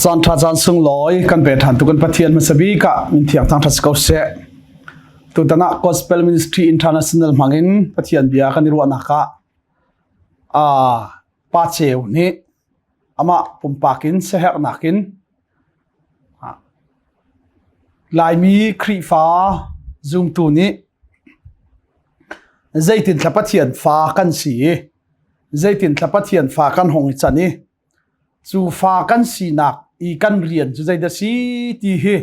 Caan ṭha caan sunglawi kan pe ṭhan tu kan Pathian hmasa bik ah min thiang thang ṭhat si ko seh. Tutan ah Gospel Ministry International hmangin Pathian bia kan i ruahnak ah ah Pa Ceu nih amah pumpak in siaherhnak in Laimi Khrihfa zumtu nih zeitin thla Pathian fa kan si i zeitin thla Pathian fa kan hong i can i Cu fa kan sinak i kan rian cu zeidah si ti hi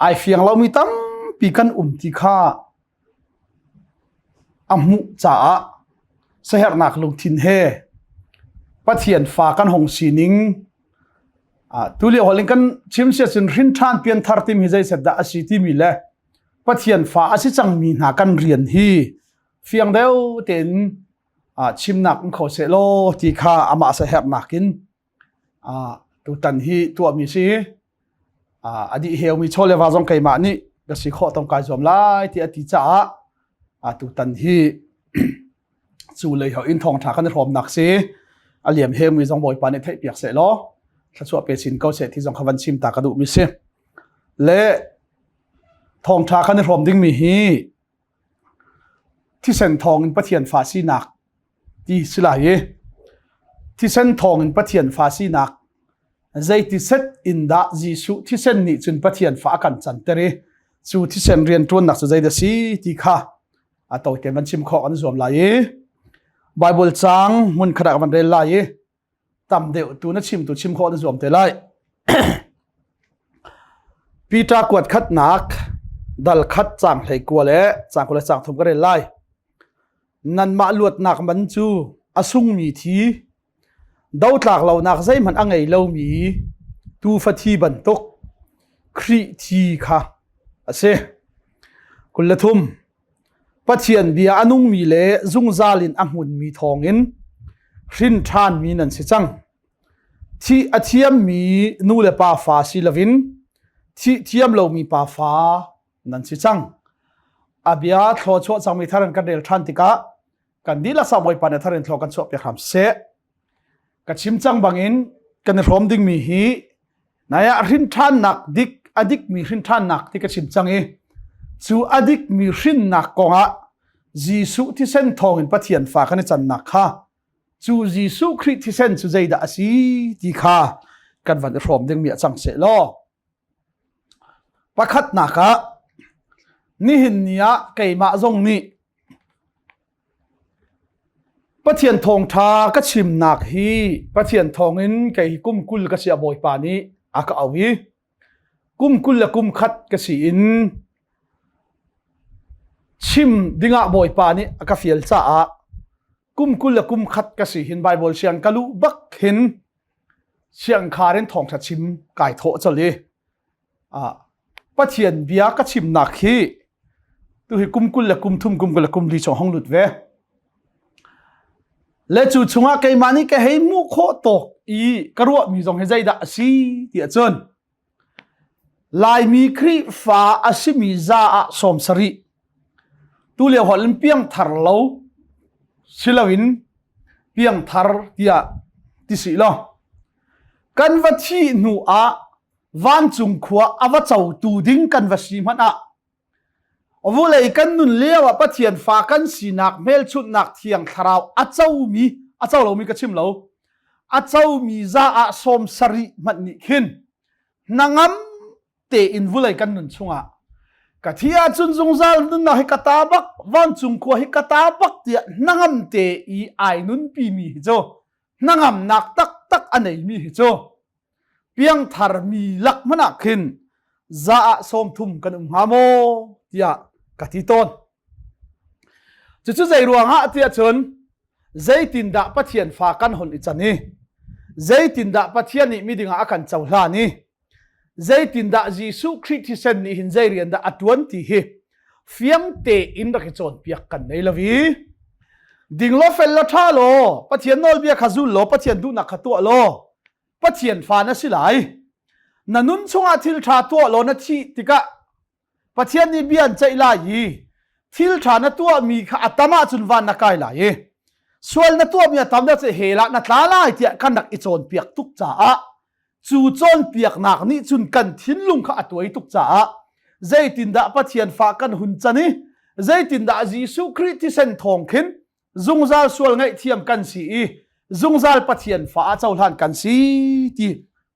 ai fiang lomi tampi kan um ti kha a hmuh caah siaherhnak lungthin he Pathian fa kan hong sining tulio holh in kan chim sia cun hrin ṭhan pianthar timi hi zeiset dah a si timi le Pathian fa a si cangmi hna kan rian hi fiang deuh tein chimnak um kho seh law ti kha amah saherhnak in tutan hi tuahmi si. A dih heumi chaw le va zong keimah nih ka si khawh tong kai zuam lai ti a ti caah tutan hi cu lei ho in thawngṭha kan i hrawmnak si. A liam heumi zong Bawipa nih theihpiak seh law thluachuah pe sin ko seh ti zong kha van chim ta ka duhmi si. Le thawngṭha kan i hrawm dingmi hi Thisen thawngin Pathian fa sinak ti si lai i thisen thawngin Pathian fa sinak zeiti set in dah Jesuh thisen nih cun Pathian fa a kan canter i cu thisen rianṭuannak cu zeidah si ti kha a tawite van chim khawh kan zuam lai i Bible caang hmun khat ah kan van rel lai i tam deuh tu na chim tu chim khawh na zuam te lai. Peter kuat khatnak dal khat cang hlei kua le cang kua le cang thum ka rel lai. Nanmah luatnak man cu a sungmi thi dotlak lonak zeihmanh a ngei lomi tuufa thi bantuk Khrih thi kha a si. 23 Pathian bia a nungmi le zungzal in a hmunmi thawngin hrin ṭhanmi nan si cang. Thih a thiammi nu le pa fa si loin thih thiam lomi pa fa nan si cang. A bia thluachuah cangmi thar in kan rel ṭhan tikah kan dihlak sa Bawipa nih thar in thlua kan chuah piak hram seh. Ka chim cang bangin kan i hrawm dingmi hi nai ah hrinṭhannak dik a dikmi hrinṭhannak ti ka chim cang i cu a dikmi hrinnak kongah Jesuh thisen thawngin Pathian fa kan i cannak kha cu Jesuh Khrih thisen cu zeidah a si ti kha kan van i hrawm dingmi a cang seh law pakhatnak ah nihin ni ah keimah zong nih Pathian thawngṭha ka chimnak hi Pathian thawngin kei kum 20 ka si a Bawipa nih a ka auh i kum 21 ka si in chim dingah Bawipa nih a ka fial caah kum 21 ka si hin Baibal siang ka luh bak hin siangkhar in thawngṭha chim kai thawh colh i Pathian bia ka chimnak hi tu hi kum 23 kum 24 chung hong lut ve. Le cu chungah keimah nih ka hei hmuh khawh tawk i ka ruahmi zong hi zeidah a si ti ahcun Laimi Khrihfa a simi za ah 70 tu lio holh in piangthar lo siloin piangthar tiah ti si law kan va thih hnu ah vancung khua a va cotu ding kan va si hmanh ah vulei kan nun lio ah Pathian fa kan sinak hmelchunhnak thiang thlarau a comi a co lomi ka chim lo a comi za ah 70 hmanh nih khin hnangam tein vulei kan nun chungah ka thi ahcun zungzal nunnak hi ka ta bak vancung khua hi ka ta bak tiah hnangam te i ai nunpi mi hi cu hnangamnak taktak a neimi hi cu piangthar mi lak hmanh ah khin za ah 30 kan um hnga maw tiah ka ti tawn. Cucu zei ruangah tiah cun zeitindah Pathian fa kan hon i can i zeitindah Pathian nih miding ah a kan cohlan i zeitindah Jesuh Khrih thisen nih hin zei rian dah a ṭuan ti hi fiang tein rak i cawnpiak kan nei lo i ding law fel law ṭha law Pathian nawlbia kha zul law Pathian duhnak kha tuah law Pathian fa na si lai na nun chungah thil ṭha tuah law na thih tikah Pathian nih bia an ceih lai i thil ṭha na tuahmi kha a tam ahcun van na kai lai i sual na tuahmi a tam deuh cu hell ah na tla lai tiah kan rak i cawnpiak tuk caah. Cu cawnpiaknak nih cun kan thinlung kha a tuai tuk caah zeitindah Pathian fa kan hun can i zeitindah Jesuh Khrih thisen thawng khin zungzal sual ngaihthiam kan si i zungzal Pathian fa ah cohlan kan si ti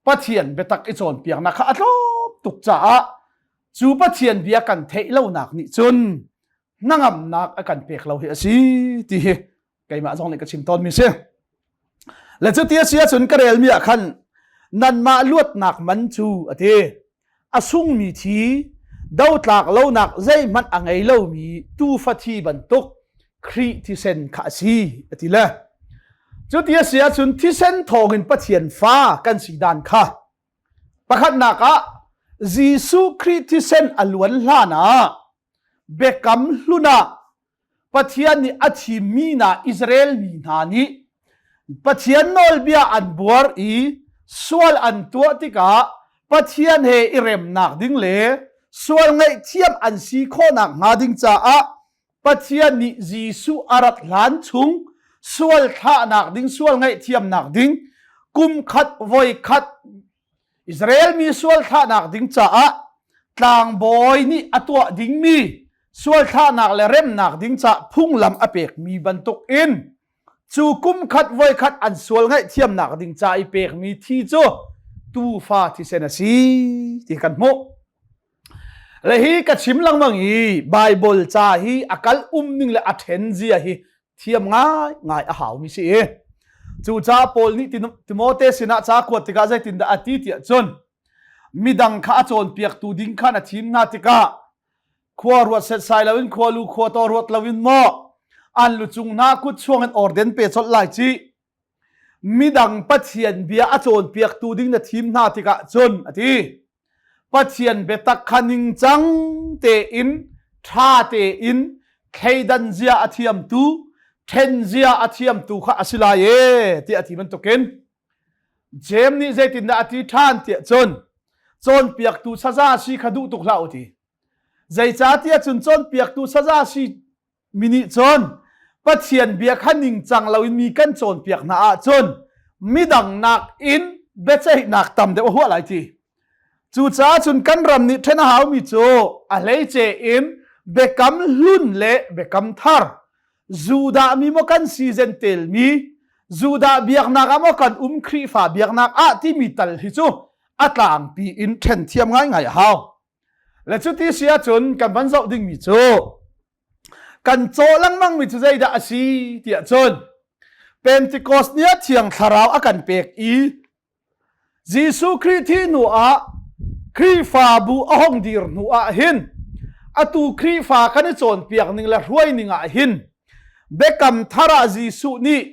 Pathian biatak i cawnpiaknak kha a tlawm tuk caah cu Pathian bia kan theih lonak nih cun hnangamnak a kan pek lo hi a si ti hi keimah zong nih ka chim tawnmi si. Le cuti a si ahcun ka relmi ah khan nanmah luatnak man cu a ti. A sungmi thi dotlak lonak zeihmanh a ngei lomi tuufa thi bantuk Khrih thisen kha a si a ti le. Cuti a si ahcun thisen thawngin Pathian fa kan si dan kha pakhatnak ah Jesuh Khrih thisen a luan hlan ah Biakam hlun ah Pathian nih a thimmi hna Israel mi hna nih Pathian nawlbia an buar i sual an tuah tikah Pathian he i remnak ding le sual ngaihthiam an si khawhnak hnga ding caah Pathian nih Jesuh a rat hlan chung sual thlahnak ding, sual ngaihthiamnak ding kum khat voi khat Israel mi sual thlahnak ding caah tlangbawi nih a tuah dingmi sual thlahnak le remnak ding caah phunglam a pekmi bantuk in cu kum khat voikhat an sual ngaihthiamnak ding ca i pekmi thi cu tuufa thisen a si ti kan hmuh. Le hi ka chim lengmang i Baibal ca hi a kal um ning le a ṭhen zia hi thiam ngai ngai a haumi si i cucaah Paul nih Timote sinah ca kuat tikah zeitindah a ti tiah cun midang kha a cawnpiaktu ding khan a thim hna tikah khua ruat setsai loin khua lu khua taw ruat loin maw an lu cung hna kut chuang in orden pe colh lai ci midang Pathian bia a cawnpiaktu ding na thim hna tikah cun a ti Pathian biatak kha ningcang tein ṭha tein thleidan zia a thiamtu ṭhen zia a thiamtu kha a si lai e tiah a ti bantukin Jeim nih zeitindah a ti ṭhan tiah cun cawnpiaktu saza si kha duh tuk hlah u ti zeicahtiah cun cawnpiaktu saza si Mi nih cun Pathian bia kha ningcang loin mi kan cawnpiak hna ahcun midang nakin biaceihnak tam deuh a huah lai ti. Cucaah cun kan ram nih ṭhen a haumi cu a hleice in biakam hlun le biakam thar Judah mi maw kan si zentel mi Judah biaknak ah maw kan um Khrihfa biaknak ah timi tal hi cu a tlangpi in ṭhen thiam ngaingai a hau. Le cuti si ahcun kan van zoh dingmi cu kan caw lengmangmi cu zeidah a si tiah cun Pentecost ni ah Thiang Thlarau a kan pek i Jesuh Khrih thi hnu ah Khrihfabu a hong dir hnu ah hin atu Khrihfa kan i cawnpiak ning le hruai ning ah hin Biakam thar ah Jesuh nih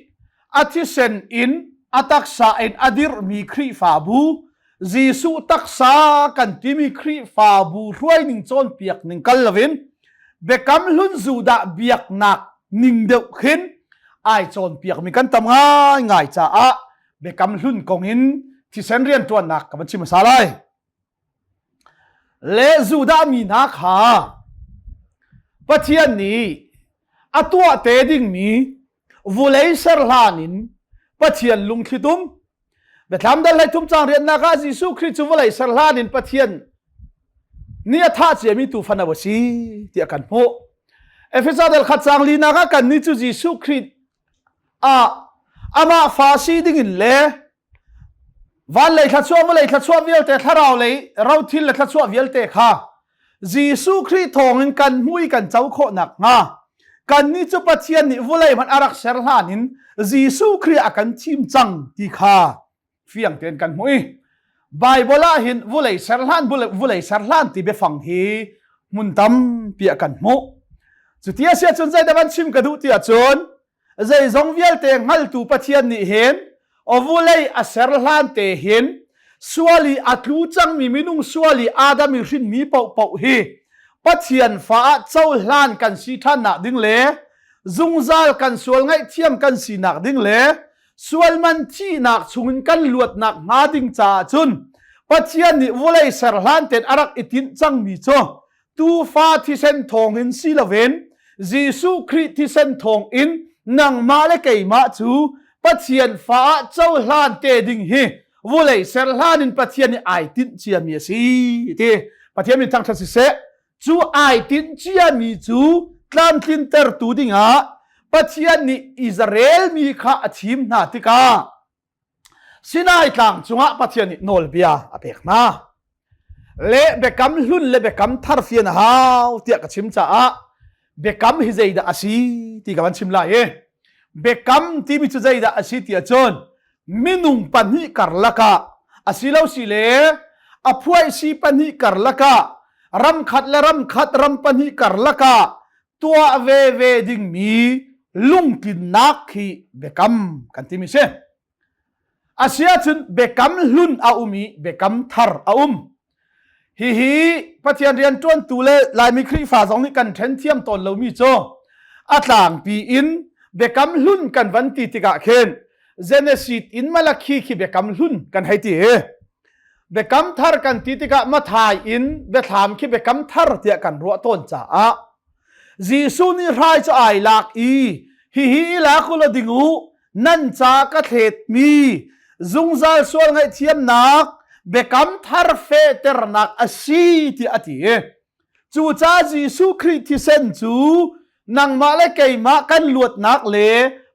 a thisen in a taksa in a dirhmi Khrihfabu Jesuh taksa kan timi Khrihfabu hruaining cawnpiak ning kal loin Biakam hlun Judah biaknak ning deuh khin ai cawnpiakmi kan tam ngaingai caah Biakam hlun kong in thisen rianṭuannak ka van chim hmasa lai. Le Judah mi hna kha Pathian nih a tuah te dingmi vulei ser hlan in Pathian lungthlitum Biathlam dal hlei thum cang riannak ah Jesuh Khrih cu vawlei ser hlan in Pathian nih a thah ciami tuufan a si tiah kan hmuh. Efesa dal khat cang linak ah kannih cu Jesuh Khrih ah amah fa si dingin le van lei thluachuah vawlei thluachuah vialte thlarau lei rothil le thluachuah vialte kha Jesuh Khrih thawngin kan hmu i kan co khawh nakhnga kannih cu Pathian nih vawlei hmanh a rak ser hlan in Jesuh Khrih a kan thim cang ti kha fiang tein kan hmuh i Baibal ah hin vawlei ser hlan vawlei ser hlan ti biafang hi hmun tampi ah kan hmuh. Cuti a si ahcun zeidah van chim ka duh ti ahcun zeizong vialte hngaltu Pathian nih hin vulei a ser hlan te hin sual i a tlu cangmi minung sual i Adam i hrinmi paohpaoh hi Pathian fa ah cohlan kan si ṭhannak ding le zungzal kan sual ngaihthiam kan sinak ding le sual man thihnak chungin kan luatnak hnga ding caah cun Pathian nih vulei ser hlan ten a rak i tinh cangmi cu tuufa thisen thawngin si loin Jesuh Khrih thisen thawngin nangmah le keimah cu Pathian fa ah cohlan te ding hi vulei ser hlan in Pathian nih ai tinh ciami a si ti. Pathian min thangṭhat siseh. Cu ai tinh ciami cu tlamtlintertu dingah Pathian nih Israel mi kha a thim hna tikah Sinai tlang cungah Pathian nih nawlbia a pek hna. Le biakam hlun le biakam thar fian a hau tiah ka chim caah biakam hi zeidah a si ti ka van chim lai i biakam timi cu zeidah a si ti ahcun minung pahnih karlak ah asilo si le a phuaisi pahnih karlak ah ramkhat le ramkhat ram pahnih karlak ah tuah veve dingmi lungtlinnak hi biakam kan timi si. Asiahcun biakam hlun a um i biakam thar a um. Hihi Pathian rianṭuantu le Laimi Khrihfa zong nih kan ṭhen thiam tawn lomi cu a tlangpi in biakam hlun kan van ti tikah khin Genesis in Malakhi khi biakam hlun kan hei ti i biakam thar kan ti tikah Mathai in biathlam khi biakam thar tiah kan ruah tawn caah Jesuh nih hrai cu ai lak i hihi i lak u law ding u nan ca ka thletmi zungzal sual ngaihthiamnak biakam thar fehternak a si tiah a ti. Cucaah Jesuh Khrih thisen cu nangmah le keimah kan luatnak le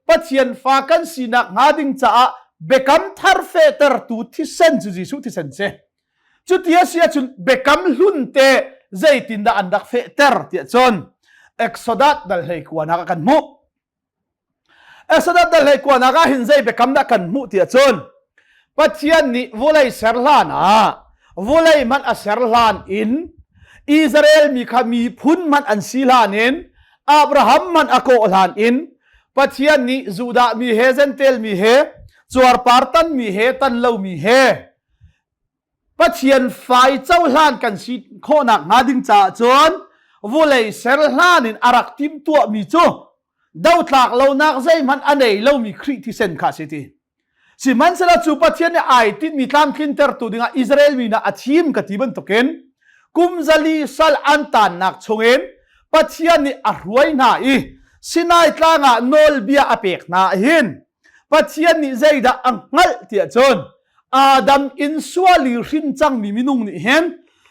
Pathian fa kan sinak hnga ding caah biakam thar fehtertu thisen cu Jesuh thisen si. Cuti a si ahcun biakam hlun te zeitindah an rak fehter tiah cun Exodus dal hlei kuanak ah kan hmuh. Exodus dal hlei kuanak ah hin zei biakam dah kan hmuh tiah cun Pathian nih vawlei ser hlan ah vawlei hmanh a ser hlan in Israel mi kha miphun hmanh an si hlan in Abraham hmanh a kawh hlan in Pathian nih Judah mi he Gentile mi he cuarpar tan mi he tan lo mi he Pathian fai cohlan kan si khawhnak hnga ding caah cun vawlei ser hlan in a rak timhtuahmi cu dotlak lonak zeihmanh a nei lomi Khrih thisen kha a si ti. Sihmanhsehlaw cu Pathian nih ai tinhmi tlamtlintertu dingah Israel mi hna a thim ka ti bantukin kum zali sal an tannak chungin Pathian nih a hruai hna i Sinai tlang ah nawlbia a pek hna hin Pathian nih zeidah a hngalh tiah cun Adam in sual i hrin cangmi minung nih hin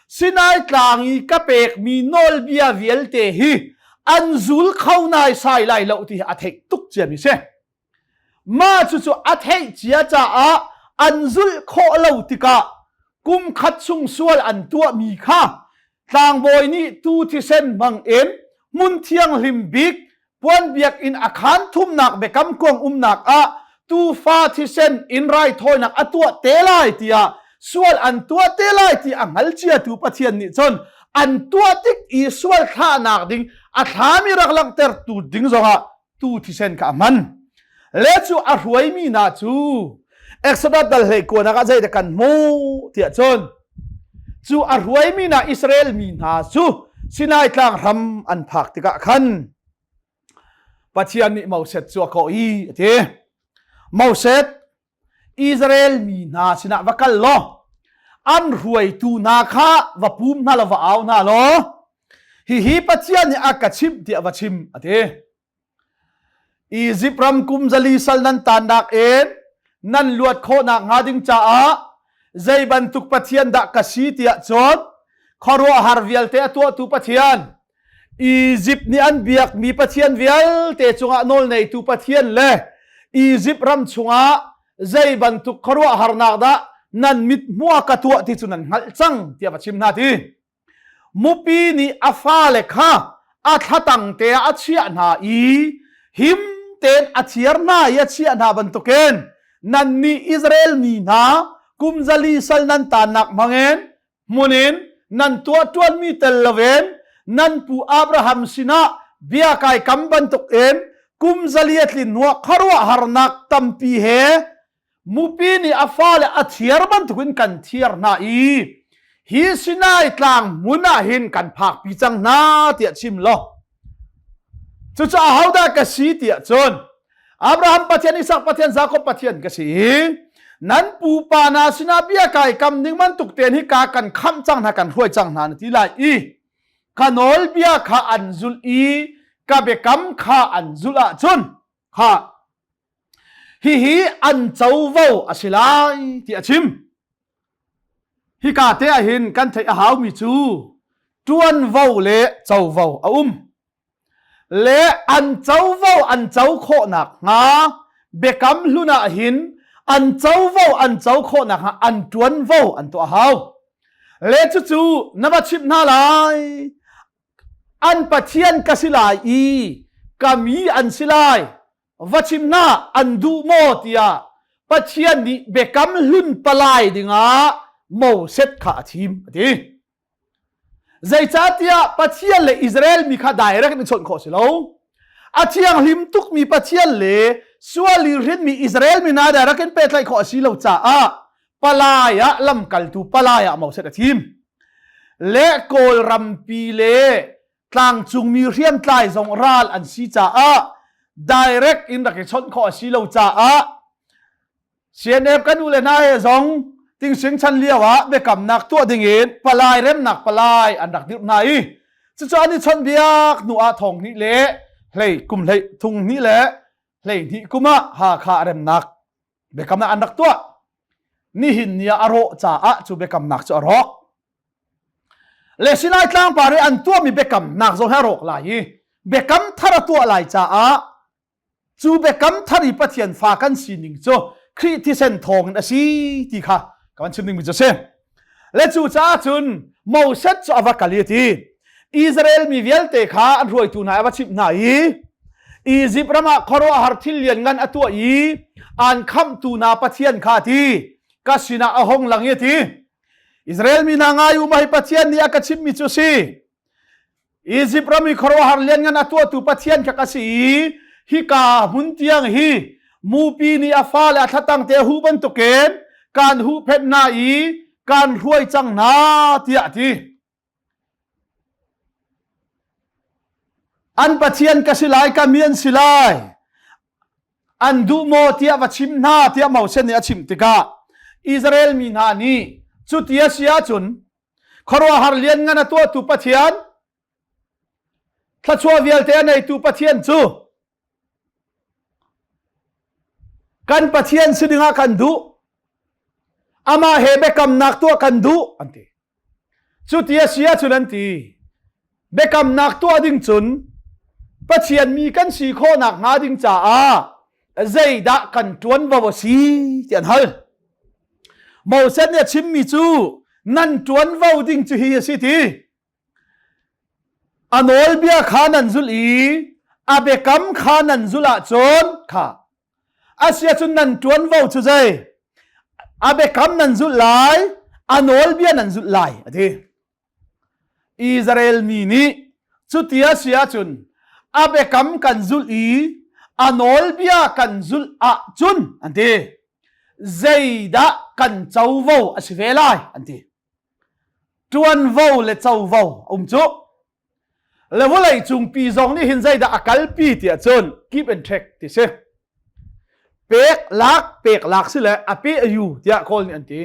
Sinai tlang i ka pekmi nawlbia vialte hi an zul kho naisai lai lo ti hi a theih tuk ciami si. Mah cucu a theih cia caah an zulh khawh lo tikah kum khat chung sual an tuahmi kha tlangbawi nih tuu thisen hmang in hmun thianghlim bik puan biakinn a khaan thumnak biakam kuang umnak ah tuufa thisen in raithawinak a tuah te lai tiah sual an tuah te lai ti a hngal ciatu Pathian nih cun an tuah tik i sual thlahnak ding a thlami rak langhtertu ding zongah tuu thisen kha a hman. Le cu a hruaimi hna cu Exodus dal hlei kuanak ah zeidah kan hmuh tiah cun cu a hruaimi hna Israel mi hna cu Sinai tlang hram an phak tikah khan Pathian nih Moses cu a kawh i a ti Moses Israel mi hna sinah va kal law an hruaitu hna kha va pum hna law va au hna law hihi Pathian nih a ka chimh tiah va chim a ti Izipt ram kum zali sal nan tannak in nan luat khawhnak hnga ding caah zei bantuk Pathian dah ka si tiah cun khuaruahhar vialte a tuahtu Pathian Izipt nih an biakmi Pathian vialte cungah nawlneitu Pathian le Izipt ram chungah zei bantuk khuaruahharnak dah nan mit hmuh ka tuah ti cu nan hngalh cang tiah va chim hna ti. Mupi nih a fale kha a thlatang te ah a chiah hna i him tein a thiar hna i a chiah hna bantukin nannih Israel mi hna kum zali sal nan tannak hmangin hmun in nan tuah ṭuanmi tel loin nan pu Abraham sinah bia kai kam bantukin kum zali a tlin hnuah khuaruahharnak tampi he Mupi nih a fale a thiar bantukin kan thiar hna i hi Sinai tlang hmun ah hin kan phakpi cang hna tiah chim law. Cucu ahodah ka si tiah cun Abraham Pathian, Isak Pathian, Jakob Pathian ka si i nan pupa hna sinah bia kai kam ning bantuk tein hi ka kan khamh cang hna kan hruai cang hna na ti lai i ka nawlbia kha an zulh i ka biakam kha an zulh ahcun kha. Hihi an covo a si lai ti a chim. Hika te ah hin kan theih a haumi cu ṭuanvo le covo a um. Le an covo an co khawh nakhnga biakam hlun ah hin an covo an co khawh nakhnga an ṭuanvo an tuah a hau. Le cucu na va chimh hna lai. An Pathian ka si lai i ka mi an si lai. Va chim hna an duh maw tiah Pathian nih biakam hlun palai dingah Moses kha a thim a ti. Zeicahtiah Pathian le Israel mi kha direct in chawnh khawh si lo. A thianghlim tukmi Pathian le sual i hrinmi Israel mi hna direct in pehtlaih khawh a si lo caah palai ah lamkaltu palai ah Moses a thim. Le Kawlrampi le tlangcungmi hriamtlai zong ral an si caah direct in rak i chawnh khawh a si lo caah CNF kan u le hna he zong tingsing chan lio ah biakamnak tuah ding in palai remnak palai an rak dirh hna i cucu an i chawnhbiak hnu ah thong hnih le hlei kum hlei thung hnih le hlei hnih kum ah Hakha remnak biakamnak an rak tuah. Nihin ni ah a rawh caah cu biakamnak cu a rawk. Le Sinai tlangpar i an tuahmi biakamnak zong hi a rawk lai i biakam thar a tuah lai caah Cu biakam thar i Pathian fa kan sining cu Khrih thisen thawngin a si ti kha ka van chim dingmi cu a si. Le cu caah cun Moses cu a va kal i a ti. Israel mi vialte kha an hruaitu hna a va chimh hna i Izipt ram ah khuaruahhar thil lianngan a tuah i aan khamhtu hna Pathian kha a ti. Ka sinah a hong lang i a ti. Israel mi hna ngai u mah hi Pathian nih a ka chimhmi cu a si. Izipt ram i khuaruahhar lianngan a tuahtu Pathian kha ka si i hika hmun tiang hi mupi nih a fale a thlatang te a huh bantukin kaan huhphenh hna i kaan hruai cang hna tiah a ti. An Pathian ka si lai, ka mi an si lai. An duh maw tiah va chim hna tiah Moses nih a chimh tikah Israel mi hna nih cuti a si ahcun Khuaruahhar lianngan a tuahtu Pathian, thluachuah vialte a neitu Pathian cu kan Pathian si dingah kan duh. Amah he biakamnak tuah kan duh an ti. Cu ti a si ahcun an ti. Biakamnak tuah ding cun Pathian mi kan si khawhnak hnga ding caah zeidah kan ṭuanvo a si ti an hal. Moses nih a chimmi cu nan ṭuanvo ding cu hi a si ti. A nawlbia kha nan zulh i a biakam kha nan zulh ahcun kha a si ahcun nan ṭuanvo cu zei a biakam nan zulh lai a nawlbia nan zulh lai a ti. Israel mi nih cuti a si ahcun a biakam kan zulh i a nawlbia kan zulh ahcun an ti zeidah kan covo a si ve lai an ti ṭuanvo le covo a um cu le vawlei cungpi zong nih hin zeidah a kalpi tiah cun keep and track ti si pek lak pek lak si le a pe a yu tiah kawl nih an ti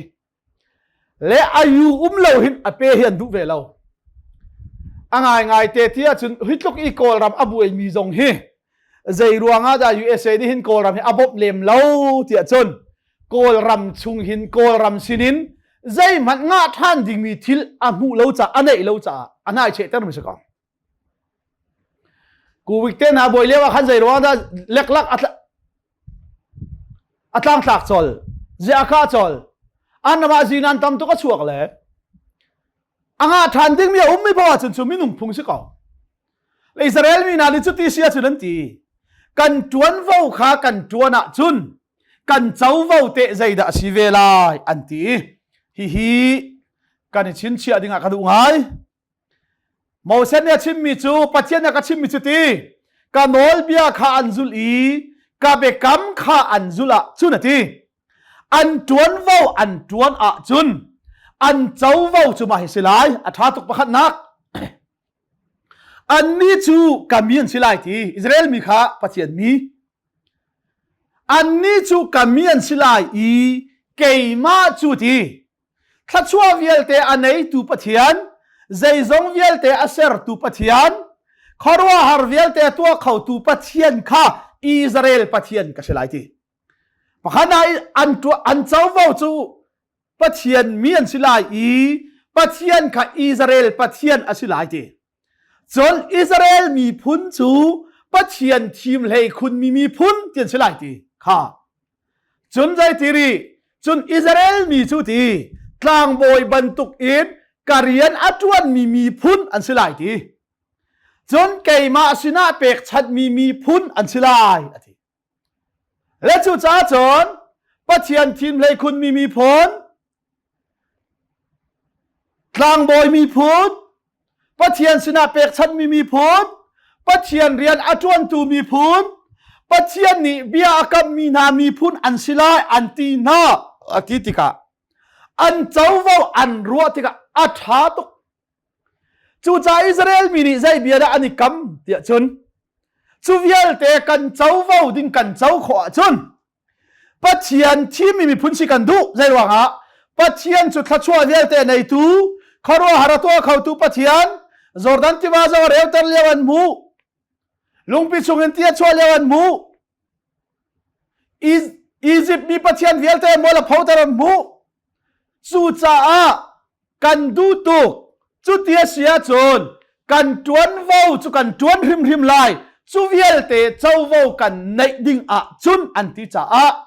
Le a yu um lo hin a pe hi an duh ve lo. A ngaingai te ti ahcun hi tluk i Kawlram a buaimi zong hi zei ruangah dah USA nih hin Kawlram hi a bawmh lem lo tiah cun Kawlram chung hin Kawlram sinin zeihmanh ngah ṭhan dingmi thil a hmuh lo caah a neih lo caah a hnai chehter mi si ko. Kuwik te hna buai lio ah khan zei ruang dah leklak a tlangtlak col ziaka col an ramah zinan tam tuk a chuak le a ngah ṭhan dingmi a ummi poah cun cu minung phung si ko. Israel mi hna nih cuti si ahcun an ti kan ṭuanvo kha kan ṭuan ahcun kan covo teh zeidah a si ve lai an ti. Hihi kan i chinchiah dingah ka duh ngai. Moses nih a chimmi cu Pathian nih a ka chimmi cu ti ka nawlbia kha an zulh i ka biakam kha an zulh ahcun a ti an ṭuanvo an ṭuan ahcun an covo cu mah hi si lai a ṭha tuk pakhatnak annih cu ka mi an si lai ti Israel mi kha Pathian mi annih cu ka mi an si lai i keimah cu ti Thluachuah vialte a neitu Pathian, zeizong vialte a sertu Pathian, khuaruahhar vialte a tuah khotu Pathian kha Israel Pathian ka si lai ti. Pakhat ah an tuah an covo cu Pathian mi an si lai i Pathian kha Israel Pathian a si lai ti. Cun Israel miphun cu Pathian thim hlei khun mi miphun ti an si lai ti kha. Cun zei ti rih? Cun Israel mi cu ti tlangbawi bantuk in ka rian a ṭuanmi miphun an si lai ti. Cun keimah sinah pekchanhmi miphun an si lai a ti. Le cucaah cun Pathian thim hlei khunmi miphun, tlangbawi miphun, Pathian sinah pekchanhmi miphun, Pathian rian a ṭuantu miphun, Pathian nih bia a kamhmi hna miphun an si lai an ti hna a ti tikah an covo an ruah tikah a ṭha tuk. Cucaah Israel mi nih zei bia dah an i kam tiah cun cu vialte kan covo ding kan co khawh ahcun Pathian thimmi miphun si kan duh. Zei ruangah? Pathian cu thluachuah vialte neitu, khuaruahhar a tuah khotu Pathian, Jordan tiva zong a reuter lio an hmuh. Lungpi chungin ti a chuah lio an hmuh. Egypt mi Pathian vialte mual a photer an hmuh. Cucaah kan duh tuk. Cuti a si ahcun kan ṭuanvo cu kan ṭuan hrimhrim lai. Cu vialte covo kan neih ding ahcun an ti caah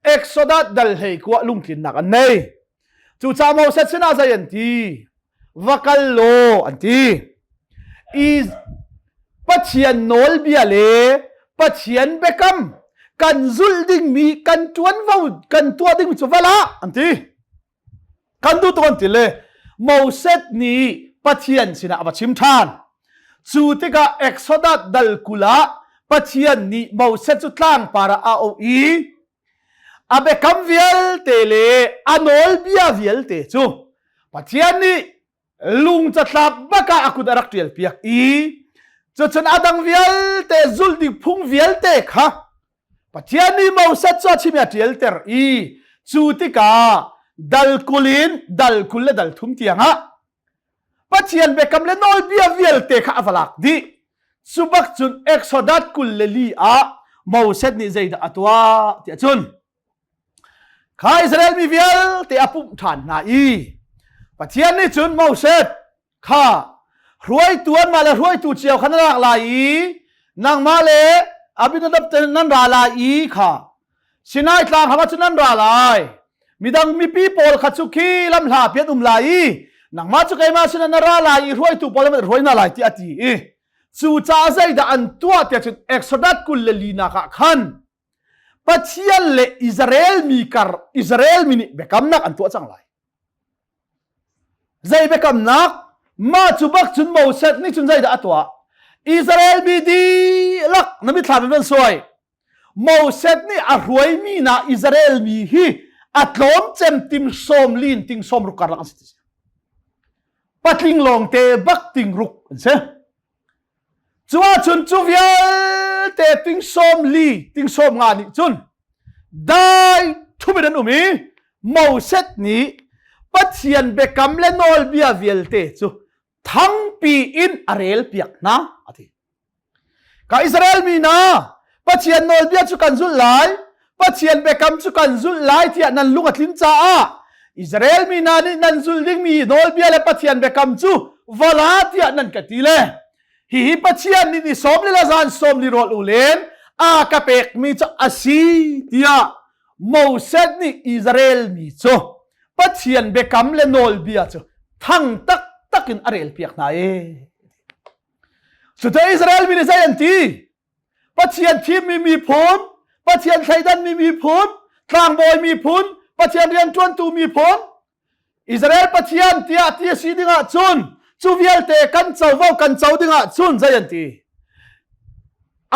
Exodus dal hlei kuah lungtlinnak an nei. Cucaah Moses sinah zei an ti? Va kal law an ti. I Pathian nawlbia le Pathian biakam kan zulh dingmi kan ṭuanvo kan tuah dingmi cu va la an ti. Kan duh tuk an ti le Moses nih Pathian sinah a va chim ṭhan. Cu tikah Exodus dal 20 ah Pathian nih Moses cu tlangpar ah a auh i a biakam vialte le a nawlbia vialte cu Pathian nih lung catlap bak ah a kut a rak ṭial piak i cucun a dang vialte zulh ding phung vialte kha Pathian nih Moses cu a chim i a ṭialter i cu tikah dal 20 in dal 23 tiangah Pathian biakam le nawlbia vialte kha a va lak dih. Cu bak cun Exodus 24 ah Moses nih zeidah a tuah tiah cun kha Israel mi vialte a pumh ṭhan hna i Pathian nih cun Moses kha hruaitu anmah le hruaitu cio kha na lak lai i nangmah le Abinadab te nan ra lai i kha Sinai tlang hram ah cun nan ra lai midang mipi pawl kha cu khi lamhla pi an um lai i nangmah cu keimah sinah na ra lai i hruaitu pawl an hruai hna lai tiah a ti i cu caah zeidah an tuah tiah cun Exodus 24 ah khan Pathian le Israel mi kar Israel mi nih biakamnak an tuah cang lai Zei biakamnak? Mah cu bak cun Moses nih cun zeidah a tuah? Israel mi dihlak na mitthlam in van suai. Moses nih a hruaimi na Israel mi hi a tlawm cem tim sawm lin ting sawm ruk karlak an si. Patling lawngte bak ting ruk an si. Cu ahcun cu vialte ting 40 ting 50 nih cun dai ṭhup in an um i Moses nih Pathian biakam le nawlbia vialte cu thangpi in a relpiak hna a ti. Ka Israel mi hna, Pathian nawlbia cu kan zulh lai, Pathian biakam cu kan zulh lai tiah nan lung a tlin caah Israel mi hna nih nan zulh dingmi nawlbia le Pathian biakam cu vala tiah nan ka ti le hihi Pathian nih ni sawm li le zan sawm li rawl u len a ka pekmi cu a si tiah Moses nih Israel mi cu Pathian biakam le nawlbia cu thang taktak in a relpiak hna e. Cucu Israel mi nih zei an ti? Pathian thimmi miphun, Pathian thleidanmi miphun, tlangbawi miphun, Pathian rianṭuantu miphun, Israel Pathian tiah ti a si dingah cun cu vialte kan covo kan co dingah cun zei an ti?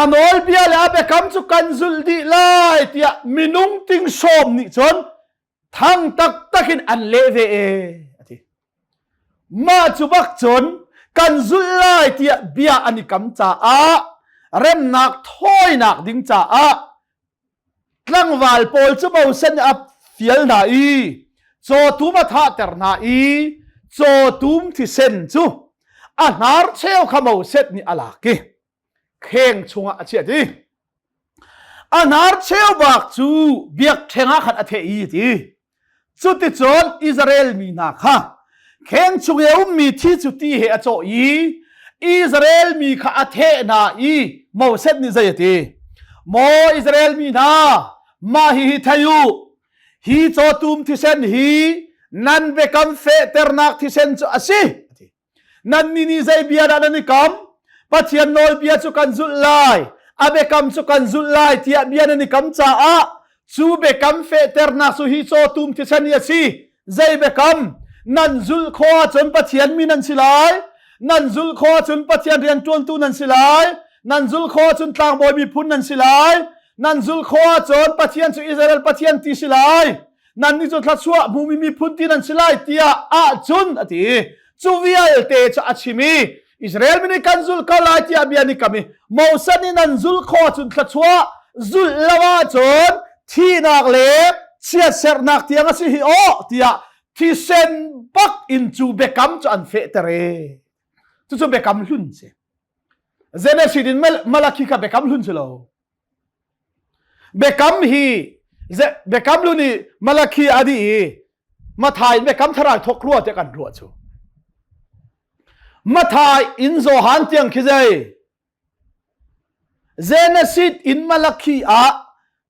A nawlbia le a biakam cu kan zulh dih lai tiah minung ting sawm nih cun thang taktak in an leh ve e a ti. Mah cu bak cun kan zulh lai tiah bia an i kam caah remnak thawinak ding caah tlangval pawl cu Moses nih a fial hna i cawtum a thahter hna i cawtum thisen cu a hnarcheu kha Moses nih a lak i kheng chungah a chiah i. A hnar cheubak cu biakṭheng ah khan a theh i a ti. Cuticun Israel mi hna kha kheng chung i a ummi thi cu ti he a cawh i Israel mi kha a theh hna i Moses nih zei a ti? Maw Israel mi hna, mah hihi thei u, hi cawtum thisen hi nan biakam fehternak thisen cu a si. Nannih nih zei bia dah nan i kam? Pathian nawlbia cu kan zulh lai, a biakam cu kan zulh lai tiah bia nan i kam caah cu biakam fehternak cu hi cawtum thisen hi a si. Zei biakam? Nan zulh khawh ahcun Pathian mi nan si lai. Nan zulh khawh ahcun Pathian rianṭuantu nan si lai. Nan zulh khawh ahcun tlangbawi miphun nan si lai. Nan zulh khawh ahcun Pathian cu Israel Pathian ti si lai. Nannih cu thluachuah hmumi miphun ti nan si lai tiah ahcun a ti. Cu vialte cu a chim i Israel mi nih kan zulh ko lai tiah bia an i kam i Moses nih nan zulh khawh ahcun thluachuah zulh lo ahcun thihnak le chiatserhnak tiang a si hi aw tiah thisen bak in cu biakam cu an fehter e. Cucu biakam hlun si. Genesis in Malakhi kha biakam hlun si lo. Biakam hi biakam lu nih Malakhi a dih i Mathai in biakam thar ai thawk rua tiah kan ruah cu. Mathai in Johan tiang khi zei Genesis in Malakhi ah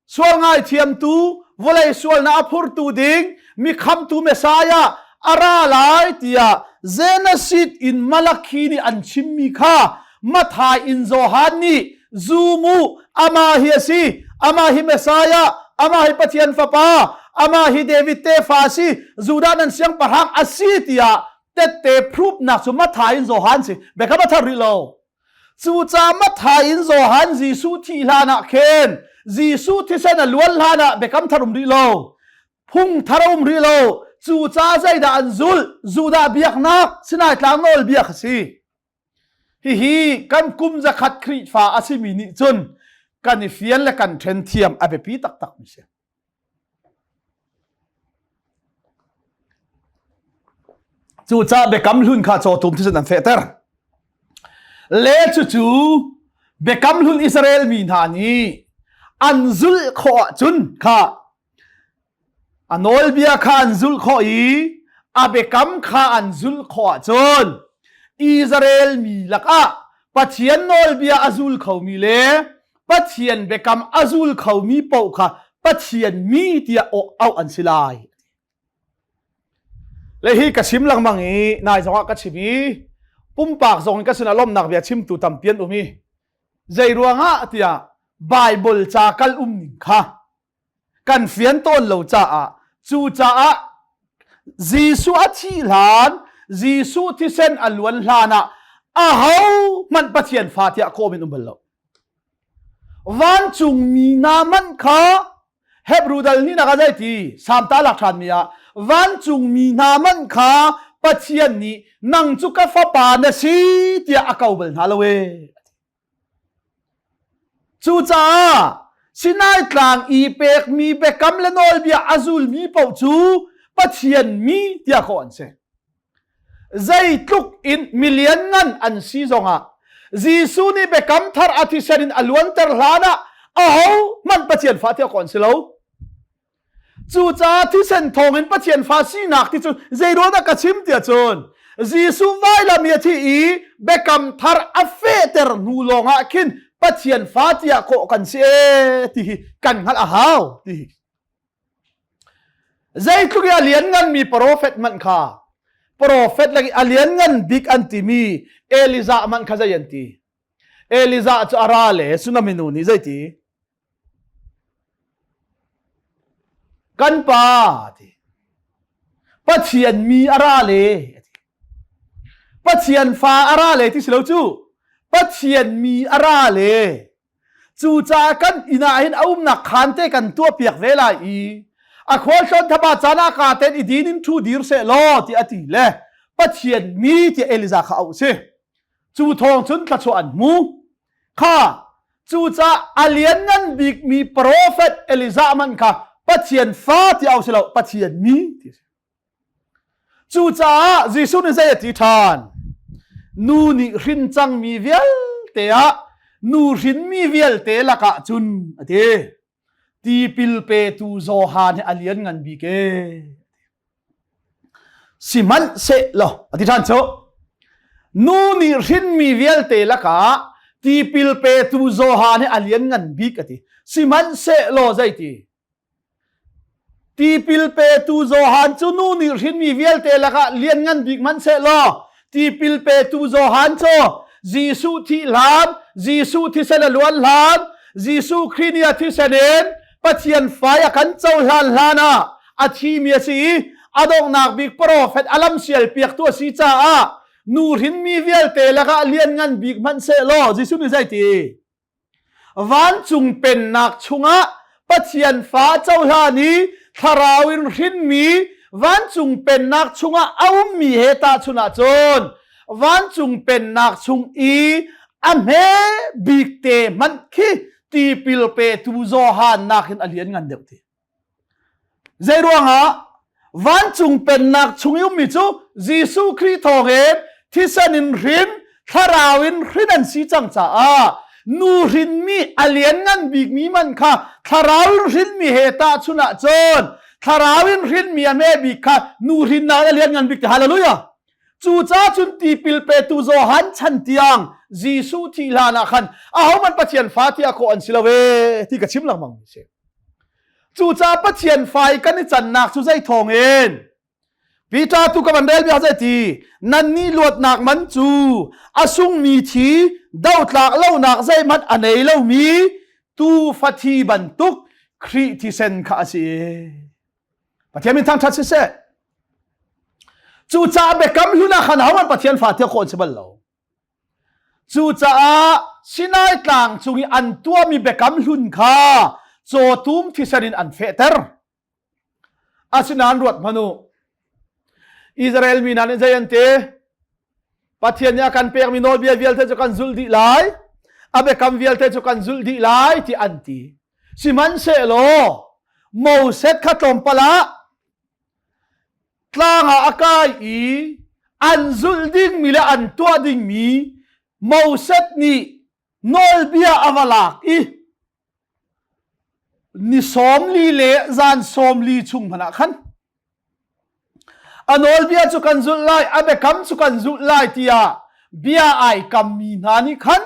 sual ngaithiamtu vawlei sualnak a phurtu ding mi khamtu Messiah a ra lai tiah Genesis in Malakhi nih an chimmi kha Mathai in Johan nih zum u amah hi a si amah hi Messiah amah hi Pathian fapa amah hi David tefa a si Judah nan siangpahrang a si tiah tette proof-nak cu Mathai in Johan si biakam a thar rih lo Cucaah Matthai in Johan Jesuh thih hlan ah khin Jesuh thisen a luan hlan ah biakam thar um rih lo. Phung thar a um rih lo. Cucaah zeidah an zulh? Judah biaknak Sinai tlang nawlbia kha si. Hihi kan kum zakhat Khrihfa a simi nih cun kan i fian le kan ṭhen thiam a biapi taktak mi si. Cucaah biakam hlun kha cawtum thisen an fehter. Le cucu biakam hlun Israel mi hna nih an zulh khawh ahcun kha a nawlbia kha an zulh khawh i a biakam kha an zulh khawh ahcun Israel mi lakah Pathian nawlbia a zul khomi le Pathian biakam a zul khomi paoh kha Pathian mi tiah auh an si lai. Le hi ka chim lengmang i nai zongah ka chim i pumpak zong in ka sinah lawmhnak bia chimtu tampi an um i zei ruangah tiah Baibal ca kal um ning kha kan fian tawn lo caah cucaah Jesuh a thih hlan Jesuh thisen a luan hlan ah aho hmanh Pathian fa tiah kawm in um bal lo. Vancungmi hna manh kha Hebrew dal nih nak ah zei ti Salm ta lak ṭhan mi ah vancungmi hna manh kha Pathian nih nang cu ka fapa na si tiah a ko bal hna lo ee. Cucaah Sinai tlang i pekmi biakam le nawlbia a zulmi paoh cu Pathian mi tiah kawh an si. Zeitluk in milian ngan an si zongah Jesuh nih biakam thar a thisen in a luanter hlan ah aho hmanh Pathian fa tiah kawh an si lo. Cucaah thisen thawngin Pathian fa sinak ti cu zeiruang dah ka chim tiah cun Jesuh vailam i a thi i biakam thar a fehter hnu lawngah khin Pathian fa tiah kawh kan si ee ti hi kan hngalh a hau ti hi. Zeitluk i a liannganmi profet hmanh kha profet lak i a lianngan bik an timi Elijah hmanh kha zei an ti? Elijah cu a ra le Sunami nu nih zeiti? Kan pa ti. Pathian mi a ra le ti. Pathian fa a ra le ti si lo cu. Pathian mi a ra le. Cucaah kan inn ah hin a umnak khaan te kan tuah piak ve lai i a khualtlawn thaba caan ah ka ten i din in thu dir seh law ti a ti le Pathian mi tiah Elijah kha auh si. Cu thawng cun thluachuah an hmu. Kha cucaah a lianngan bikmi profet Elijah man kha Pathian fa ti au si lo Pathian mi ti si. Cucaah Jesuh nih zei a ti ṭhan? Nu nih hrin cangmi vialte ah Nu hrinmi vialte lakah cun a ti. Tipil petu Johan hi a lianngan bik ee. Sihmanhsehlaw a ti ṭhan cu nu nih hrinmi vialte lakah tipil petu Johan hi a lianngan bik a ti. Sihmanhsehlaw zeiti? Tipil petu Johan cu nu nih hrinmi vialte lakah lianngan bik hmanhsehlaw tipil petu Johan cu Jesuh thih hlan, Jesuh thisen a luan hlan, Jesuh Khrih nih a thisen in Pathian fai a kan cohlan hlan ah a thimi a si i a donghnak bik profet a lam sial piaktu a si caah nu hrinmi vialte lakah lianngan bik hmanh sehlaw Jesuh nih zei ti? Vancung pennak chungah Pathian fa cohlan i thlarau in hrinmi vancung pennak chungah a ummi he tahchunh ahcun vancung pennak chung i a hme bik te hmanh khi tipil petu Johan nakin a lianngan deuh ti. Zeiruangah vancung pennak chung i ummi cu Jesuh Khrih thawngin thisen in hrin, thlarau in hrin an si cang caah nu hrinmi a lianngan bikmi man kha thlarau in hrinmi he tahchunh ahcun thlarau in hrinmi a hme bik kha nu hrinnak a lianngan bik ti hallelujah Cucaah cun tipil petu Johan chan tiang Jesuh thih hlan ah khan ahohmanh Pathian fa tiah kawh an si lo ee ti ka chim lengmang mi si. Cucaah Pathian fa i kan i cannak cu zei thawng in? Peter tu ka van rel bia zei ti nannih luatnak man cu a sungmi thi dotlak lonak zeihmanh a nei lomi tuufa thi bantuk Khrih thisen kha a si. Pathian min thangṭhat siseh. Cucaah biakam hlun ah khan ahohmanh Pathian fa tiah kawh an si bal lo. Cucaah Sinai tlang cung i an tuahmi biakam hlun kha cawtum thisen in an fehter. Asinain ruat hmanh u. Israel mi hna nih zei an ti? Pathian nih a kan pekmi nawlbia vialte cu kan zulh dih lai. A biakam vialte cu kan zulh dih lai ti an ti. Sihmanhsehlaw Moses kha tlawmpal ah tlang ah a kai i an zulh dingmi le an tuah dingmi Moses nih nawlbia a va lak i ni 40 le zan 40 chung hmanh ah khan a nawlbia cu kan zulh lai a biakam cu kan zulh lai tiah bia ai kammi hna nih khan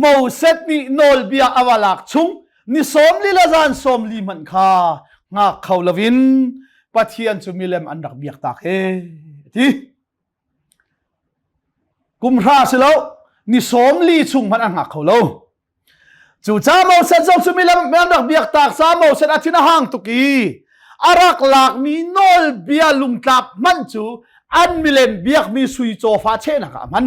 Moses nih nawlbia a va lak chung ni 40 le zan 40 hmanh kha hngak kho loin Pathian cu milem an rak biak tak he ti kum hra si lo ni 40 chung hmanh an hngak kho lo Cucaah Moses zong cu milem an rak biak tak ca Moses a thin a hang tuk i a rak lakmi nawlbia lungtlap hmanh cu an milem biakmi sui cawfa chehnak ah a hman.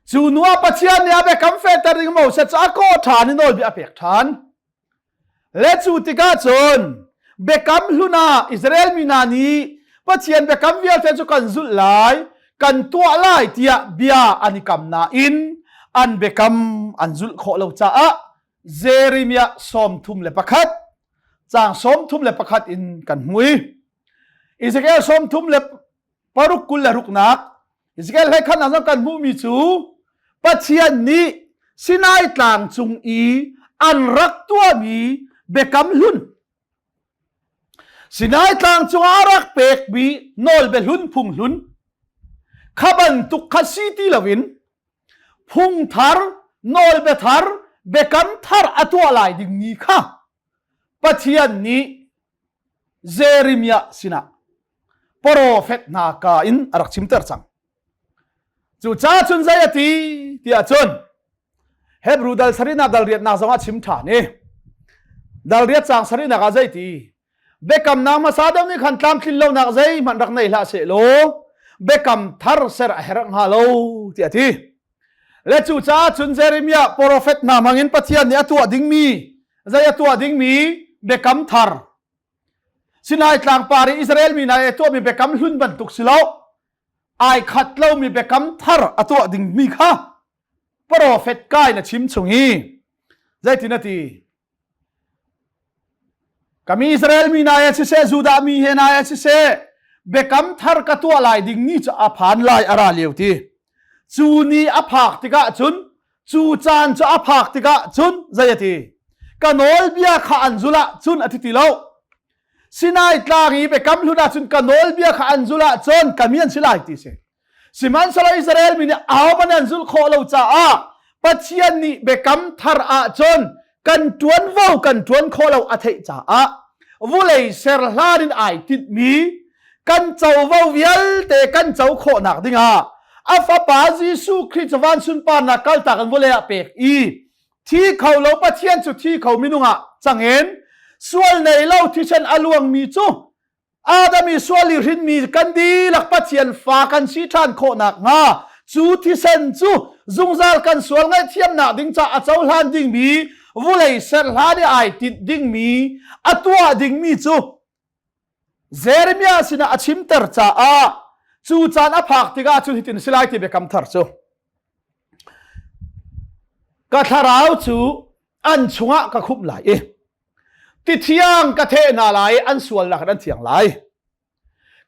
Cu hnu ah Pathian nih a biakam fehter ding Moses cu a kawh ṭhan i nawlbia a pek ṭhan. Le cu tikah cun biakam hlun ah Israel mi hna nih Pathian biakam vialte cu kan zulh lai, kan tuah lai tiah bia an i kam nain an biakam an zulh khawh lo caah Jeremiah 31 caang 31 in kan hmu i Ezekiel 36 26nak Ezekiel hlei khan ah kan hmuhmi cu Pathian nih Sinai tlang cung i an rak tuahmi biakam hlun Sinai tlang cungah a rak pekmi nawlbia hlun phung hlun kha bantuk kha si ti loin phung thar nawlbia thar biakam thar a tuah lai dingmi kha Pathian nih Jeremiah sinah profet hna ka in a rak chimter cang. Cucaah cun zei a ti tiah cun Hebrew dal sarihnak dal riatnak zongah chim ṭhan i dal riat caang sarihnak ah zei ti biakamnak hmasa deuh nih khan tlamtlin lonak zeihmanh rak nei hlah sehlaw biakam thar ser a herh hnga lo tiah a ti. Le cucaah cun Jeremiah profet hna hmangin Pathian nih a tuah dingmi zei a tuah dingmi biakam thar Sinai tlangpar i Israel mi hna i tuahmi biakam hlun bantuk si lo ai khat lomi biakam thar a tuah dingmi kha profet kai na chim chung i zeitin a ti kami Israel mi hna he siseh Judah mi he hna he siseh biakam thar ka tuah lai ding ni cu a phan lai a ra lio ti cu ni a phak tikah cun. Cu caan cu a phak tikah cun zei a ti? Ka nawlbia kha an zul ah cun a ti ti lo. Sinai tlang i biakam hlun ah cun ka nawlbia kha an zul ahcun ka mi an si lai ti si. Sihmanhsehlaw Israel mi nih ahohmanh an zulh khawh lo caah Pathian nih biakam thar ahcun kan ṭuanvo kan ṭuan khawh lo a theih caah vulei ser hlan in ai tinhmi kan covo vialte kan co khawhnak dingah a fapa Jesuh Khrih cu van sunparnak kaltak in vulei ah pek i thi kho lo Pathian cu thi kho minung ah cangin sual nei lo thisen a luangmi cu Adam i sual i hrinmi kan dihlak Pathian fa kan si ṭhan khawh nakhnga cu thisen cu zungzal kan sual ngaihthiamnak ding caah a cohlan dingmi vulei ser hlan i ai tinh dingmi a tuah dingmi cu Jeremiah sinah a chimter caah cu caan a phak tikah cun hitin si lai ti biakam thar cu ka thlarau cu an chungah ka khumh lai i Ti thiang ka theh hna lai i an sualnak in an thiang lai.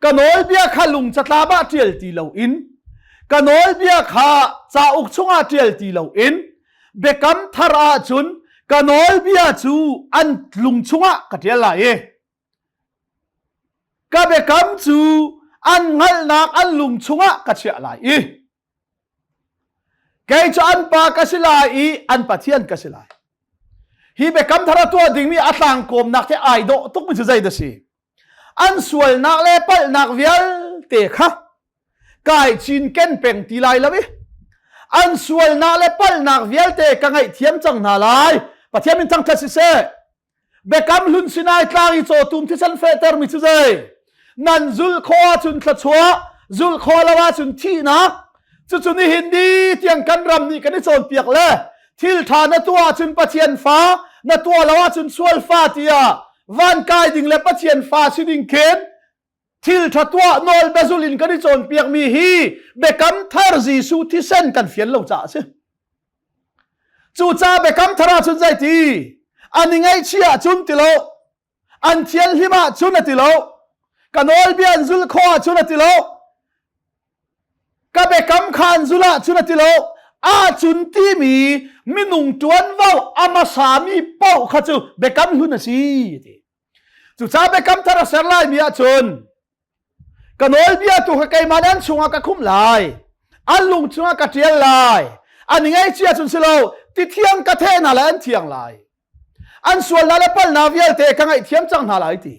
Ka nawlbia kha lung catlap ah ṭial ti loin, ka nawlbia kha cauk chungah ṭial ti loin, biakam thar ahcun ka nawlbia cu an lung chungah ka ṭial lai i ka biakam cu an hngalhnak an lung chungah ka chiah lai i Kei cu an pa ka si lai i an Pathian ka si lai. Hi biakam thar a tuah dingmi a tlangkawmnak te ai dawh tukmi cu zei dah si? An sualnak le palhnak vialte kha kai cinken peng ti lai lo i an sualnak le palhnak vialte ka ngaihthiam cang hna lai. Pathian min thangṭhat siseh. Biakam hlun Sinai tlang i cawtum thisen fehtermi cu zei? Nan zulh khawh ahcun thluachuah, zulh khawh lo ahcun thihnak. Cucu nihin ni tiang kan ram nih kan i cawnpiak le thil ṭha na tuah ahcun Pathian fa, na tuah lo ahcun sual fa tiah van kai ding le Pathian fa si ding khin thil ṭha tuah nawl biazul in kan i cawnpiakmi hi biakam thar Jesuh thisen kan fian lo caah a si. Cucaah biakam thar ahcun zeiti? An i ngaihchih ahcun ti lo, an thianhlim ahcun a ti lo, ka nawlbia an zulh khawh ahcun a ti lo, ka biakam kha an zulh ahcun a ti lo, ahcun timi minung ṭuanvo a hmasami paoh kha cu biakam hlun a si ti. Cucaah biakam thar a ser laimi ahcun ka nawlbia tu kha keimah nih an chungah ka khumh lai, an lung chungah ka ṭial lai. An i ngaihchih ahcun si lo, ti thiang ka theh hna lai, an thiang lai. An sualnak le palhnak vialte ka ngaihthiam cang hna lai ti.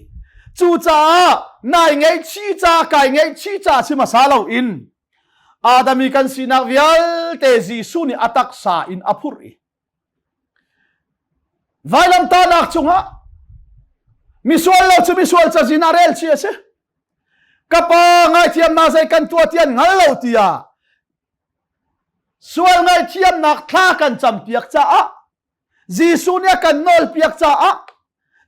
Cucaah nai ngaihchih ca kai ngaihchih ca si hmasa loin Adam i kan sinak vialte Jesuh nih a taksa in a phurh i Vailamtahnak cungah misual lo cu misual cazin ah rel chi a si. Ka pa ngaithiamnak zei kan tuah ti an hngal lo tiah sual ngaihthiamnak thla kan campiak caah Jesuh nih a kan nawlpiak caah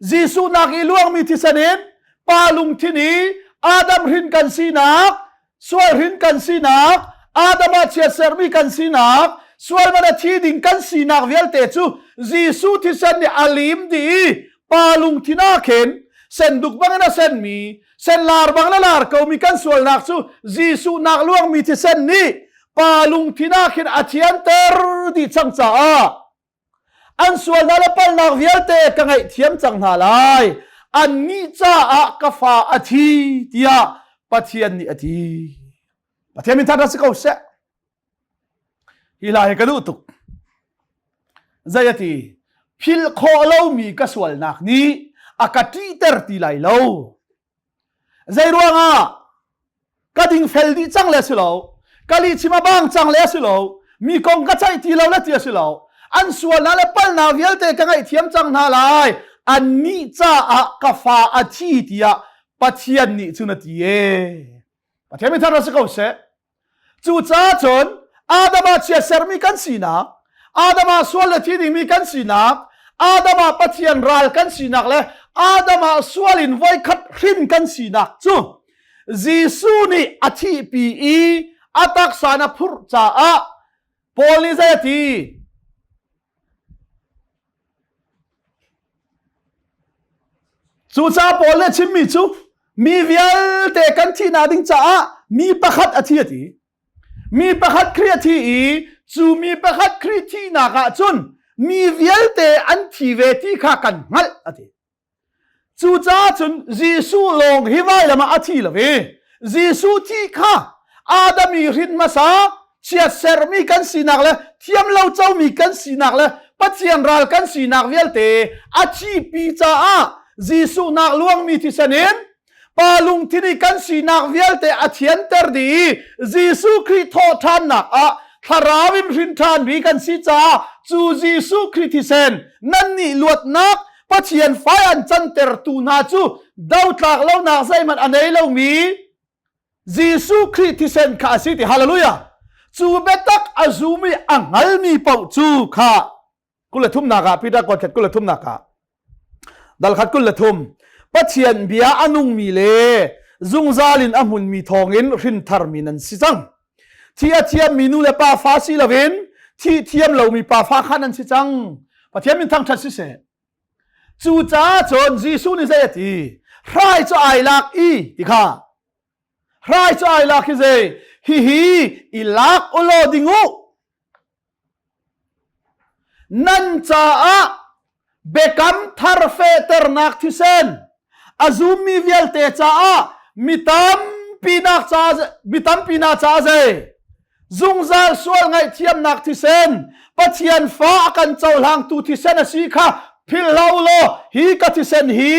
Jesuh nak i luangmi thisen in pa lungthin i Adam hrin kan sinak, sual hrin kan sinak, Adam ah chiatsermi kan sinak, sual man a thi ding kan sinak vialte cu Jesuh thisen nih a lim dih i pa lungthin ah khin senduk bangin a senmi, senlar bangin a lar komi kan sualnak cu Jesuh nak luangmi thisen nih pa lungthin ah khin a thianter dih cang caah An sualnak le palhnak vialte ka ngaihthiam cang hna lai. Annih caah ka fa a thi tiah Pathian nih a ti. Pathian min thangṭhat si ko seh. Hi hla hi ka duh tuk. Zei a ti? Philh khawh lomi ka sualnak nih a ka ṭihter ti lai lo. Zei ruangah ka dingfel dih cang le si lo, ka lihchim a bang cang le si lo, mi kong ka ceih ti lo le ti a si lo. An sualnak le palhnak vialte ka ngaihthiam cang hna lai. Annih caah ka fa a thi tiah Pathian nih cun a ti e. Pathian mi thar si ko seh. Cucaah cun Adam ah chia sermi kan sinak, Adam ah sual le thi dingmi kan sinak, Adam ah Pathian ral kan sinak le Adam ah sual in voikhat hrin kan sinak cu Jesuh nih a thihpi i a taksa na phurh caah Paul nih zei a ti? Cucaah Paul nih a chimmi cu mi vialte kan thihnak ding caah mi pakhat a thi a ti. Mi pakhat Khrih a thi i Cu mi pakhat Khrih thihnak ah cun mi vialte an thi ve ti kha kan hngalh a ti. Cucaah cun Jesuh lawng hi vailam ah a thi lo i Jesuh thi kha Adam i hrin hmasa chiatsermi kan sinak le thiamlo comi kan sinak le Pathian ral kan sinak vialte a thipi caah Jesuh nak luangmi thisen in Pa lungthin i kan sinak vialte a thianter dih i Jesuh Khrih thawhṭhannak ah thlarau in hrin ṭhanmi kan si caah cu Jesuh Khrih thisen nannih luatnak Pathian fai an cantertu hna cu dotlak lonak zeihmanh a nei lomi Jesuh Khrih thisen kha a si ti hallelujah cu biatak a zum i a hngalmi paoh cu kha 23nak ah Peter kuat khat 23nak ah dal khat 23 Pathian bia a nungmi le zungzal in a hmunmi thawngin hrintharmi nan si cang thi a thiammi nu le pa fa si loin thi thiam lomi pa fa kha nan si cang Pathian min thangṭhat siseh cucaah cun Jesuh nih zei a ti hrai cu ai lak i ti kha hrai cu ai lak hi zei hihi i lak ulaw ding u Nan caah biakam thar fehternak thisen a zummi vialte caah mi tampi nak ca mi tampi na caah zei zungzal sual ngaihthiamnak thisen Pathian fa a kan cohlangtu thisen a si kha philh hlah u law hi ka thisen hi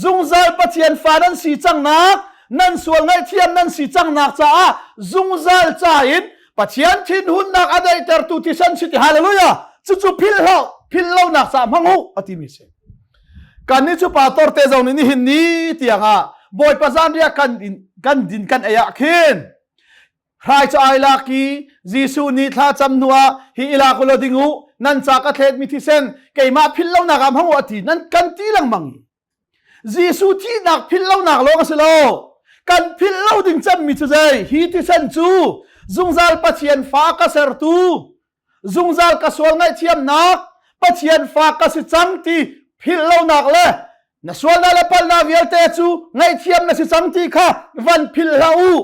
Zungzal Pathian fa nan si cangnak, nan sual ngaihthiam nan si cangnak caah zungzal ca in Pathian thinhunnak a daihtertu thisen si ti hallelujah cucu philh hlah philh lonak caah hmang u a timi si. Kan nih cu pastor te zong nih nihin ni tiang ah Bawipa zanriah kan kan din kan ei ah khin hrai cu ai lak i Jesuh nih thla cam hnu ah hi i lak ulaw ding u nan ca ka thletmi thisen keimah philh lonak ah hmang u a ti nan kan ti lengmang Jesuh thihnak philh lonak lawng a si lo kan philh lo ding cemmi cu zei hi thisen cu zungzal Pathian fa ka sertu zungzal ka sual ngaihthiamnak Pathian fa ka si cang ti philh lonak le na sualnak le palhnak vialte cu ngaihthiam na si cang ti kha van philh hlah u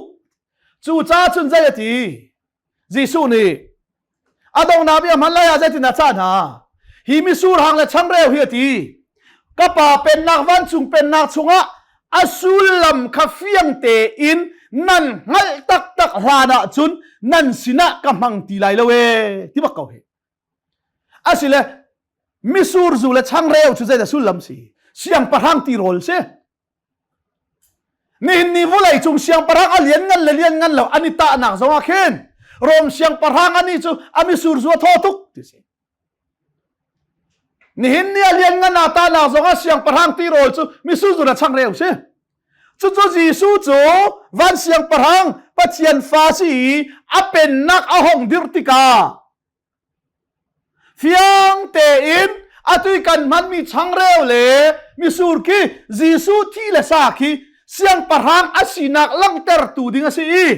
Cucaah cun zei a ti? Jesuh nih a donghnak bia hman lai ah zeitin a cah hna? Hi misur hang le changreu hi a ti. Ka pa pennak vancung pennak chungah a sullam kha fiang tein nan hngalh taktak hlan ahcun nan sinah ka hmang ti lai lo ee ti bak ko hi. Asile misur zu le changreu cu zeidah sullam si? Siangpahrang tirawl si. Nihin ni vawlei cung siangpahrang a lian ngan le lian ngan lo an i tahnak zong ah khin Rom siangpahrang ani cu a misur zu a thaw tuk ti si. Nihin ni a lian ngan aa tahnak zong ah siangpahrang tirawl cu misur zu na changreu si. Cucu Jesuh cu van siangpahrang Pathian fa si i a pennak a hong dirh tikah Fiang tein atu kan hmanmi changreu le misur khi Jesuh thi le sa khi siangpahrang a sinak langhtertu ding a si i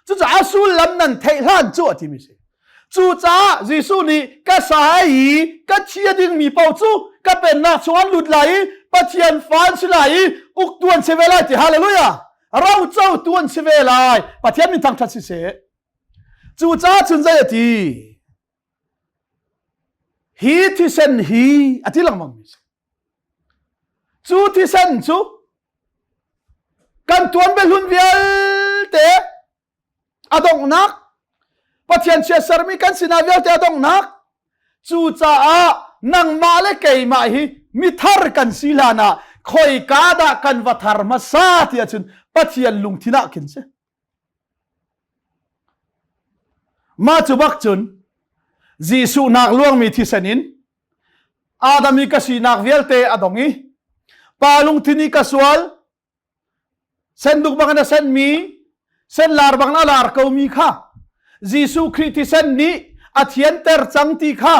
cucaah a sullam nan theih hlan cu a timi si. Cucaah Jesuh nih ka sa i ka thi a dingmi paoh cu ka pennak chung an lut lai i Pathian fa an si lai i uktu an si ve lai ti hallelujah rocotu an si ve lai Pathian min thangṭhat siseh Cucaah cun zei a ti? Hi thisen hi a ti lengmang mi si. Cu thisen cu kan tuan hlun vialte a donghnak Pathian chiatsermi kan sinah vialte a donghnak cucaah nangmah le keimah hi mithar kan si hlan ah khoika dah kan va thar hmasa ti ahcun Pathian lungthin ah khin si. Mah cu bak cun Jesuh nak luangmi thisen in Adam i ka sinak vialte a dong i pa lungthin i ka sual senduk bang in a senmi senlar bang a lar komi kha Jesuh Khrih thisen nih a thianter cang ti kha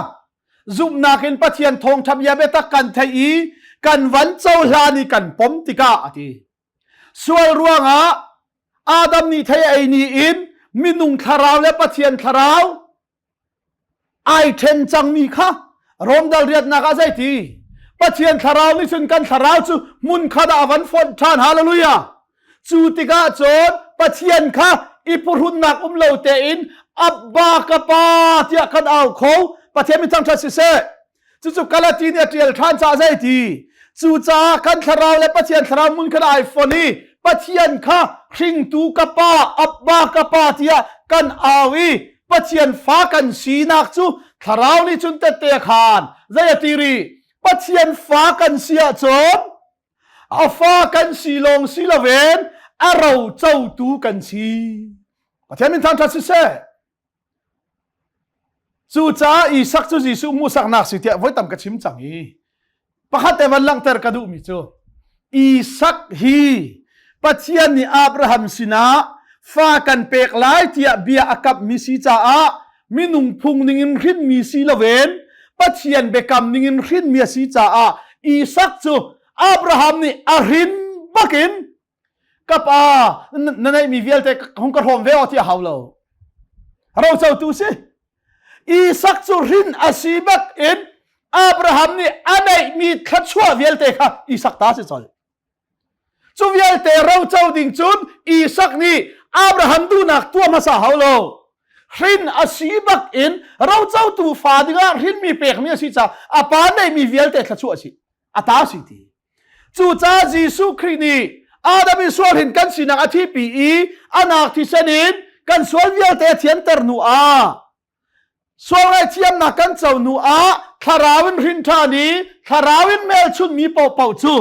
zumhnak in Pathian thawngṭha bia biatak kan theih i kan van cohlan i kan pom tikah a ti. Sual ruangah Adam nih thei ei ni in minung thlarau le Pathian thlarau ai ṭhen cangmi kha Rom dal riatnak ah zeiti Pathian thlarau nih cun kan thlarau cu hmun khat ah a van fonh ṭhan hallelujah cu tikah cun Pathian kha i phuhrunnak um lo tein Abba ka pa tiah kan au kho. Pathian mi thangṭhat siseh. Cucu Galati nih a ṭial ṭhan caah zei ti? Cucaah kan thlarau le Pathian thlarau mun khan ai fon i Pathian kha hringtu ka pa, Abba ka pa tiah kan au i Pathian fa kan sinak cu thlarau nih cun tette a khaan. Zei a ti rih? Pathian fa kan si ahcun a fa kan si lawng si loin a ro cotu kan si. Pathian min thangṭhat siseh. Cucaah Isak cu Jesuh hmuhsaknak si tiah voi tam ka chim cang i pakhat te van langhter ka duhmi cu Isak hi Pathian nih Abraham sinah fa kan pek lai tiah bia a kamhmi si caah minung phung ningin hrinmi si loin Pathian biakam ningin hrinmi a si caah Isak cu Abraham nih a hrin bakin ka pa na neihmi vialte hung ka hrawm ve aw ti a hau lo rocotu si Isak cu hrin a si bak in Abraham nih a neihmi thluachuah vialte kha Isak ta si col cu vialte roco ding cun Isak nih Abraham duhnak tuah hmasa hau lo hrin a si bak in rocotu fa dingah hrinmi pekmi a si caah a pa neihmi vialte thluachuah a si a ta si ti Cucaah Jesuh Khrih nih Adam i sual hin kan sinak a thipi i anak thisen in kan sual vialte a thianter hnu ah sual ngaihthiamnak kan co hnu ah thlarau in hrin ṭhan i thlarau in hmelchunhmi paohpaoh cu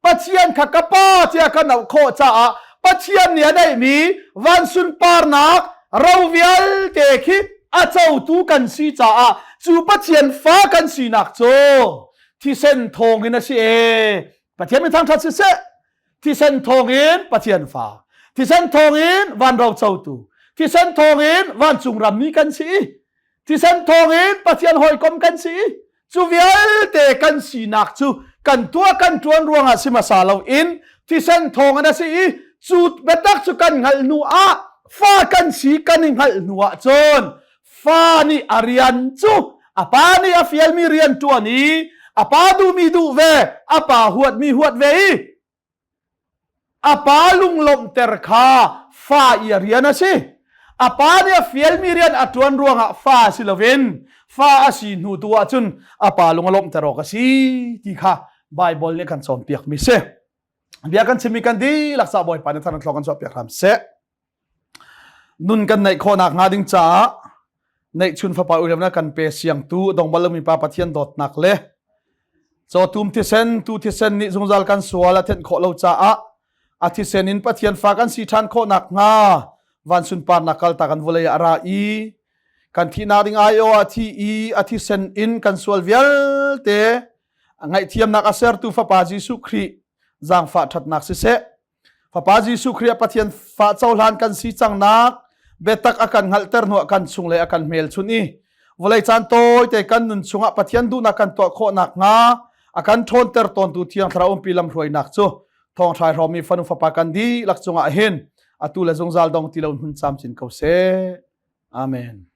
Pathian kha ka Pa tiah kan auh khawh caah Pathian nih a neihmi van sunparnak ro vialte khi a cotu kan si caah cu Pathian fa kan sinak cu thisen thawngin a si e Pathian mi thangṭhat siseh thisen thawngin Pathian fa thisen thawngin van ro cotu thisen thawngin vancung rammi kan si thisen thawngin Pathian hawikom kan si cu vialte kan sinak cu kan tuah kan ṭuan ruangah si hmasa loin thisen thawngin a si i cu biatak cu kan hngalh hnu ah fa kan si kan i hngalh hnu ah cun Fa nih a rian cu a pa nih a fialmi rian ṭuan i a pa duhmi duh ve, a pa huatmi huat ve i a pa lunglawmhter kha fa i a rian a si. A pa nih a fialmi rian a ṭuan ruangah fa si loin fa a si hnu tu ah cun a pa lung a lawmhter awk a si ti kha Baibal nih kan cawnpiakmi si. Bia kan chimmi kan dihlak ca Bawipa nih thar kan chuahpiak hram seh. Nun kan neih khawhnak hnga ding caah neihchun fapa uilemnak kan pe siangtu dong bal lomi pa Pathian dawtnak le cawtum thisen tu thisen nih zungzal kan sual a thenh khawh lo caah a thisen in Pathian fa kan si ṭhan khawhnak hnga van sunparnak kaltak kan vawlei ah a ra i kan thihnak ding ai aw a thi i a thisen in kan sual vialte ngaihthiamnak a sertu fapa Jesuh Khrih zaangfah ṭhatnak siseh Fapa Jesuh Khrih Pathian fa cohlan kan si cangnak biatak a kan hngalhter hnuah kan chung le a kan hmelchunh i vawlei caan tawite kan nun chungah Pathian duhnak kan tuah khawh nakhnga a kan ṭhawnter tawntu Thiang Thlarau umpi lamhruainak cu thawngṭha hrawmmi fanu fapa kan dihlak cungah hin atu le zungzal dong ti lo hun camcin ko seh. Amen.